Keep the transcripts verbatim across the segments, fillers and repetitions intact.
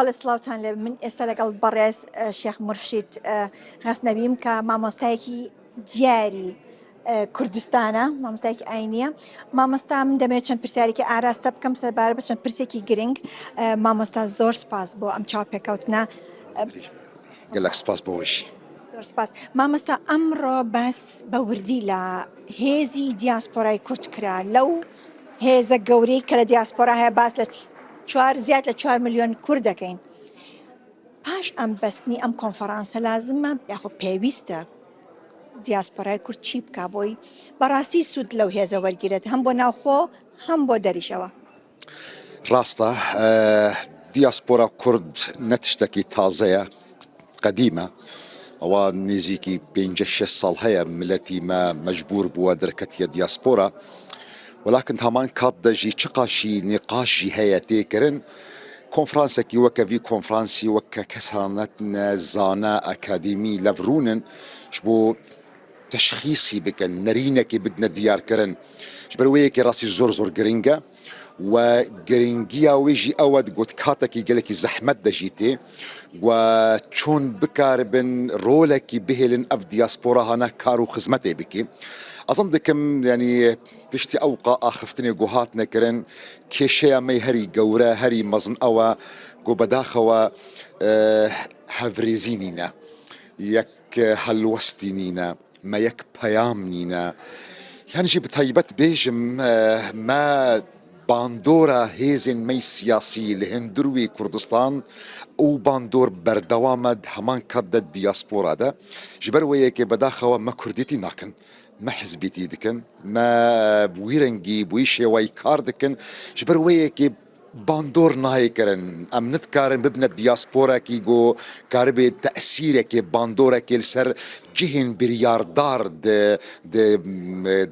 بەڵێ، سڵاوتان لێ. من ئێستا لەگەڵ بەڕێز، ئە، شێخ مورشید، ئە، غەزنەویم کە مامۆستایەکی دیاری، ئە، کوردستانە، مامۆستایەکی ئاینیە. مامۆستا، من دەمەوێت چەند پرسیارێکی ئاراستە بکەم سەربارە بە چەند پرسێکی گرنگ. ئە، مامۆستا، زۆر سپاس بۆ ئەم چاوپێکەوتنە. ئە، گەلەک سپاس بۆ وەشی. زۆر سپاس. مامۆستا، ئەمڕۆ باس بە وردی لە هێزی دیاسپۆرای کورد کرا، لەو هێزە گەورەی کە لە دیاسپۆرا هەیە، باس لە چوار، زیاد لە چوار ملیۆن کورد دەکەین. پاش ئەم بەستنی ئەم کۆنفرانسە لازمە یاخۆ پێویستە دیاسپۆرای کورد چی بکا بۆی بەڕاستی سوود لەو هێزە وەرگیرێت، هەم بۆ ناوخۆ، هەم بۆ دەریشەوە؟ ڕاستە، ئە، دیاسپۆرا کورد نە تشتێکی تازەیە، قەدیمە. ئەوە نزیکی پێنج شەش ساڵ هەیە ملەتی مە مەجبور بووە دەرکەتیە دیاسپۆرا. وەلاکن هەمان کات دەژی چقاشی نقاشی هەیە تێکردن. کۆنفرانسێکی وەکە ڤی کۆنفرانسی وەکە کەسانەت نە زانە ئەکادیمی لەڤرونن، ش بۆ تەشخیصی بکەن، نەرینێکی بدنە دیارکردن. Ji ber wê yekê rastî zor zor giring e. We giringiya wê jî ew e, digot katekî gelekî zehmet de jî tê. We çûn bikaribin rolekî bihêlin ev diaspora hane kar û xizmetê bikî. Ez zan dikim, yanî piştî ewqa axiftinê ku hatine kirin, kêşeya me herî gewre, herî mezin ew e ku bedaxewe, e, hevrêzî nîne. Yek helwestî nîne. Me yek peyam nîne. Yan jî bi taybet bêjim, eh, me bandora hêzên me siyasî li hundirwê Kurdistan û bandor berdewam e di heman kat de diaspora de. Ji ber wê yekê bedaxewa me kurdîtî nakin. Me hizbîtî dikin. Me bi wî rengî, bi wî şêwayî kar dikin. Ji ber wê yekê bandor nayê kirin. Em nidikarin bibine diasporekî ku karibê tesîrekê, bandorekê li ser cihên biryardar di, di,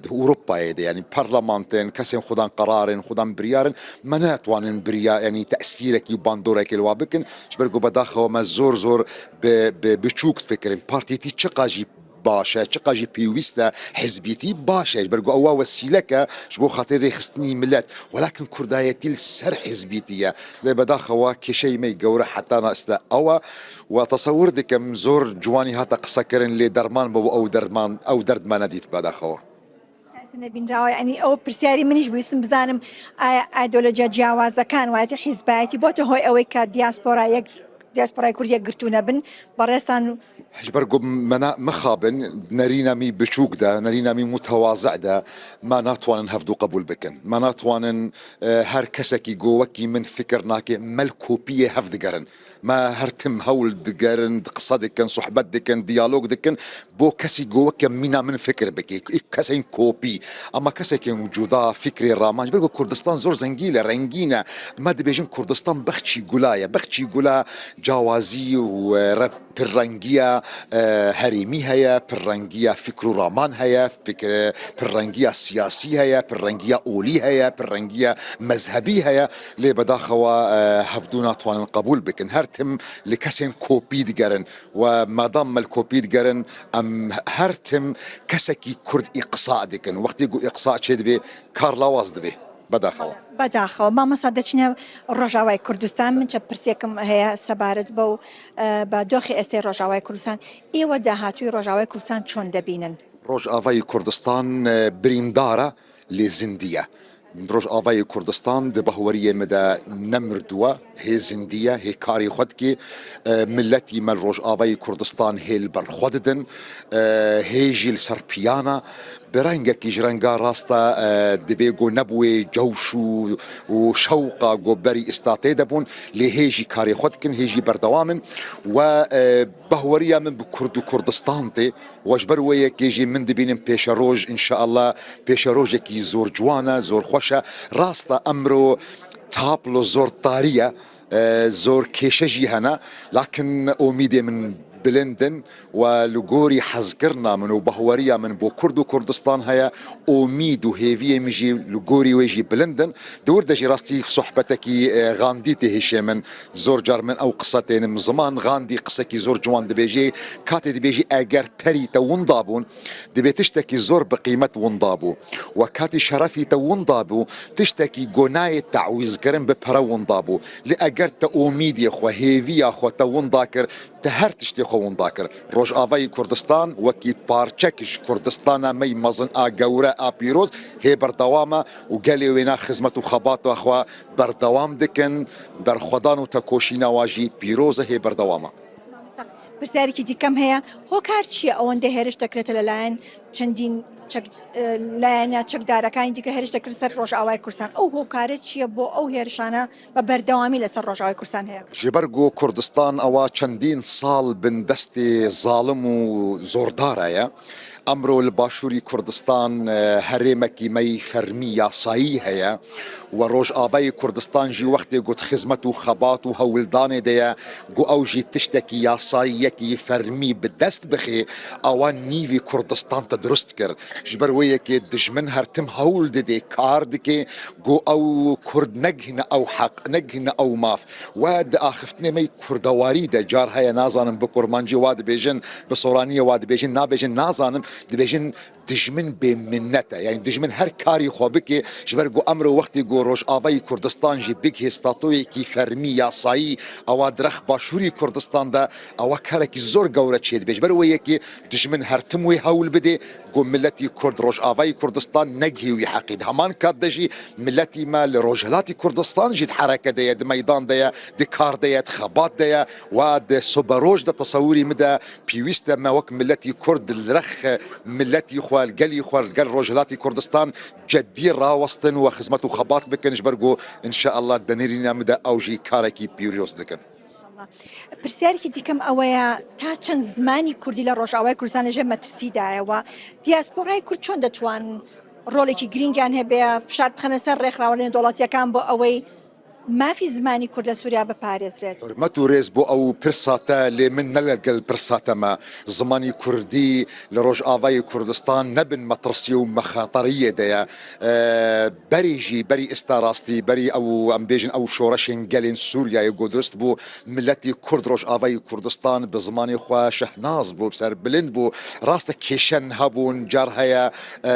di Ewropayê de, yanî parlamentin, kesên xudan qerarin, xudan biryarin, me netwanin birya, yanî tesîrekî, bandorekê li wa bikin. Ji ber ku bedaxewa me zor zor bi, bi biçûk difikirin. Partîtî çiqa jî baş e, çiqa jî pêwîst e, hizbîtî baş e, ji ber ku ew wesîlek e ji bo xatirê rêxistinî milet. Welakin kurdayetî li ser hizbîtî ye. Lê bedaxewa kêşeyê me gewre heta na iste ew e. We tesewir dikim zor ciwanî hate qisekirin, lê derman be û ew derman, ew derd me nedît bedaxewa. نەبینراوە، یعنی ئەو پرسیاری منیش بویستم بزانم ئایا ئایدۆلۆژیا جیاوازەکان، وایەتی حیزبایەتی بۆتە هۆی ئەوەی کە دیاسپۆرا یەک، دیاسپۆرای کورد یەکگرتوو نەبن؟ بەڕێستان Ji ber ku me ne mixabin, nerîna mî biçûk de, nerîna mî mutewazî de, me natwanin hevdû qebûl bikin. Me natwanin, e, her kesekî go wekî min fikir nake, me li kopiyê hev digerin. Me her tim hewl digerin, qise dikin, sohbet dikin, diyalog dikin. Bo kesî go weke mîna min fikir bike, kesên kopî. Ama kesekên cuda, fikrê raman. Ji ber ku Kurdistan zor zengîn e, rengîn e. Me dibêjin Kurdistan bexçî gula ye. Bexçî gula cawazî û, e, re-, pirrengiya, e, herêmî heye, pirrengiya fikr û raman heye, fikr, pirrengiya siyasî heye, pirrengiya olî heye, pirrengiya mezhebî heye. Lê bedaxewa, e, hevdû natwanin qebûl bikin. Her tim li kesên kopî digerin. We madam me li kopî digerin, em her tim kesekî kurd îqsa dikin. Wextê ku îqsa çêdibe, kar lawaz dibe. Bedaxewa. بەداخەوە. مامۆستا، دەچینە ڕۆژاوای کوردستان. من چەند پرسێکم هەیە سەبارەت بەو، ئە، بە دۆخی ئێستەی ڕۆژاوای کوردستان. ئێوە داهاتووی ڕۆژاوای کوردستان چۆن دەبینن؟ Rojavayê Kurdistan, e, birîndar e, lê zindî ye. Rojavayê Kurdistan di bahweriyê min de nemirdû ye, hê zindî ye, hê karê xwe dike. E, miletî me li Rojavayê Kurdistan hê li ber xwe didin, e, hê jî li ser piyan e. Bi rengekî ji renga rast e, e, dibê ku nebûyê cewş û, û şewqa ku berî îsta tê de bûn, lê hê jî karê xwe dikin, hê jî berdewam in. We, e, bahweriya min bi Kurd û Kurdistan tê. We ji ber wê yekê jî min dibînim pêşeroj, înşeallah pêşerojekî zor ciwan e, zor xweş e. Rast e, emro tablo zor tarî ye, e, zor kêşe jî hene, lakin omîdê min bilind in û li gorî hezkirina min û bahweriya min bo Kurd û Kurdistan heye, omîd û hêviyê min jî li gorî wê jî bilind in. Di wir de jî rastî sohbetekî, e, Gandî tê hişê min. Zor car min ew qise tênim ziman. Gandî qisekî zor ciwan dibêjê. Katê dibêjî eger perî te winda bûn, dibê tiştekî zor bi qîmet winda bû. We katî şerefî te winda bû, tiştekî gonayê tewîzkirin bi pere winda bû. Lê eger te omîdê xwe, hêviya xwe te winda kir, te her tiştê xwe winda kir. Rojavayê Kurdistan wekî parçek ji Kurdistana me yî mezin a gewre a pîroz hê berdewam e û gelê wêna xizmet û xebata xwe berdewam dikin. Berxwedan û tekoşîna wa jî pîroz e, hê berdewam e. پرسیارێکی دیکەم هەیە، هۆکار چییە ئەوەندە هێرش دەکرێتە لەلایەن چەندین چەک لایەنە چەکدارەکانی دیکە هێرش دەکرێت سەر ڕۆژئاوای کوردستان؟ ئەو هۆکارە چییە بۆ ئەو هێرشانە بە بەردەوامی لەسەر ڕۆژئاوای کوردستان هەیە؟ Ji ber ku Kurdistan ewa çendîn sal bin destê zalim û zordara ye. Emro li Başûrî Kurdistan, e, herêmekî me yî fermî yasayî heye. We Rojavayê Kurdistan jî wextê got xizmet û xebat û hewldanê de ye, got ew jî tiştekî yasayî yekî fermî bi dest bixê, awa nîvî Kurdistan te dirust kir. Ji ber wê yekê dijmin her tim hewl didê, kar dike, got ew Kurd negihine ew heq, negihine ew maf. We di axiftinê me yî Kurdewarî de car heye, nazanim bi Kurmancî wa dibêjin, bi Soraniyê wa dibêjin, nabêjin, nazanim, dibêjin, dijmin bê minnet e. Yani dijmin her karî xwe bike, ji ber ku emro wextî ku Rojavayî Kurdistan jî bigihê statoyekî fermî yasayî, ewa di rex Başûrî Kurdistan de ewa karekî zor gewre çêdibe. Ji ber wê yekê dijmin her tim wê hewl bidê ku miletî Kurd Rojavayî Kurdistan negihê wî heqî. Di heman kat de jî miletî me li Rojhilatî Kurdistan jî di hereke de ye, di meydan de ye, di kar de ye, di xebat de ye. Wa di soberoj de tesewirî min de pîwîst e me wek miletî Kurd li rex miletî xwe, li gelî xwe, li gel Rojhilatî Kurdistan ceddî rawestin we xizmet û xebat bikin, ji ber ku înşeallah di nêrîna min de ew jî karekî pîroz dikin. پرسیارێکی دیکەم ئەوەیە، تا چەند زمانی کوردی لە ڕۆژئاوای کوردستان لەژێر مەترسیدایە و دیاسپۆرای کورد چۆن دەتوان ڕۆڵێکی گرنگیان هەبێ، فشار بخەنە سەر ڕێکخراوە نێودەوڵەتیەکان بۆ ئەوەی مافی زمانی کورد لە سووریا بپارێزرێت؟ Hurmet û rêz bo ew pirsa te, lê min ne li gel pirsa te me. Zimanî kurdî li Rojavayê Kurdistan ne bin metirsî û mexateriyê de ye. E, berî jî, berî ista rastî, berî ew, em bêjin ew şoreşên gelên Sûriyeyê ku dirust bû, miletî Kurd Rojavayê Kurdistan bi zimanê xwe şehnaz bû, serbilind bû. Rast e kêşen hebûn, car heye, e,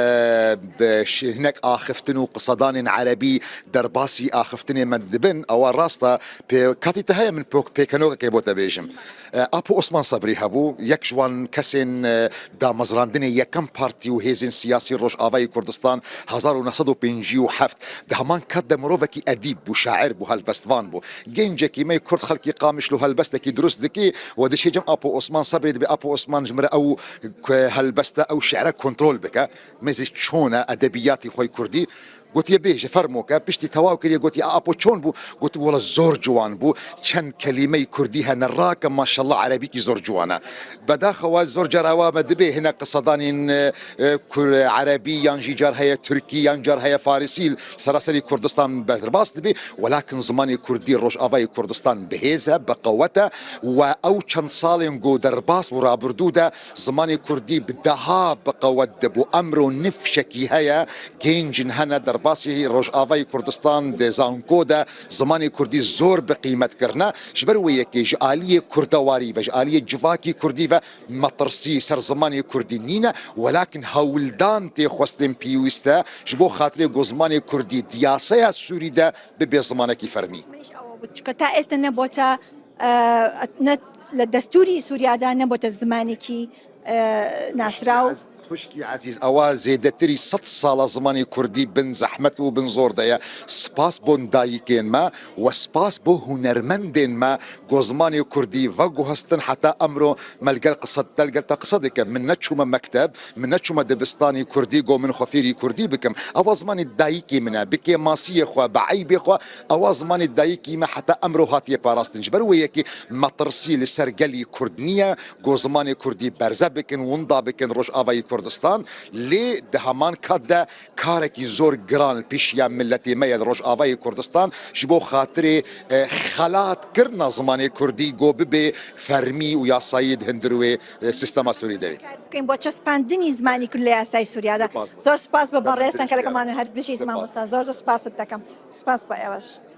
bi şi-, hinek axiftin û qisedanên erebî derbasî axiftinê me dibin. Ewa rast e, pê-, katî te heye min pok-, pêkenokekê bo te bêjim. E, Apo Osman Sebrî hebû, yek ji wan kesên, e, damezrandinê yekem partî û hêzên siyasî Rojavayê Kurdistan hezar û neh sed û pêncî û heft. Di heman kat de mirovekî edîb bû, şair bû, helbestvan bû. Gencekî me yê Kurd xelkî Qamişlo helbestekî dirust dikî û dişê cem Apo Osman Sebrî dibê Apo Osman ji min re ew ku helbeste, ew şi're kontrol bike. Mêzî çûne edebiyatî xwe yê Kurdî. Gotiye bêje, fermo ke. Piştî tewaw kiriye, gotiye, "A, Apo çon bû?" Gotiye, "Wela zor ciwan bû. Çend kelîmeyî Kurdî hene rake, maşallah, erebîkî zor ciwan e." Bedaxewa zor cara wa me dibê hine qisedanên, e, e, Kur-, erebî yan jî car heye Tirkî yan car heye Farisî li seraserî Kurdistan derbas dibê. Welakin zimanê Kurdî Rojavayê Kurdistan bi hêz e, bi qewet e. We ew çend salên ku derbas bû rabirdû de, zimanê Kurdî bi deha bi qewet dibû. Emro nifşekî heye, gencin hene derbasî Rojavayê Kurdistan di zanko de zimanê Kurdî zor bi qîmet kirine. Ji ber wê yekê ji aliyê kurdewarî ve, ji aliyê civakî Kurdî ve metirsî ser zimanê Kurdî nîne, welakin hewldan tê xwestin pîwîst e ji bo xatirê ku zimanê Kurdî di yaseya Sûrî de bibe zimanekî fermî. منیش ئەوە بوو، چونکە تا ئێستا نەبووتە، ئە، نە، لە دەستوری سووریادا نەبووتە زمانێکی، ئە، ناسراو. Xwişkî ezîz, ewa zêdetirî sed sala zimanê Kurdî bin zehmet û bin zor de ye. Spas bo dayikên me we spas bo hunermendên me ku zimanê Kurdî veguhestin heta emro me li gel qise, te li gel te qise dike. Min neçûme mekteb, min neçûme dibistanî Kurdî ku min xwe fêrî Kurdî bikim. Ewa zimanê dayikê min e, bi kêmasiyê xwe, bi eybê xwe, ewa zimanê dayikî me heta emro hatiye parastin. Ji ber wê yekê metirsî li ser gelî Kurd niye ku zimanê Kurdî berze bikin, winda bikin Rojavayê Kurd. Kurdistan, lê di heman kat de karekî zor giran li pêşiya miletê me ye li Rojavayê Kurdistan ji bo xatirê, e, xelatkirina zimanê kurdî ku bibe fermî û yasayî di hundir wê, e, sîstema Sûrî de. Bikên bo çespandinî zimanî kurd li yasayê Sûriya de. Spas. Zor spas bi berêsan kelekeman û her bijî mamosta. Zor zor spas dikim. Spas bo ewaş.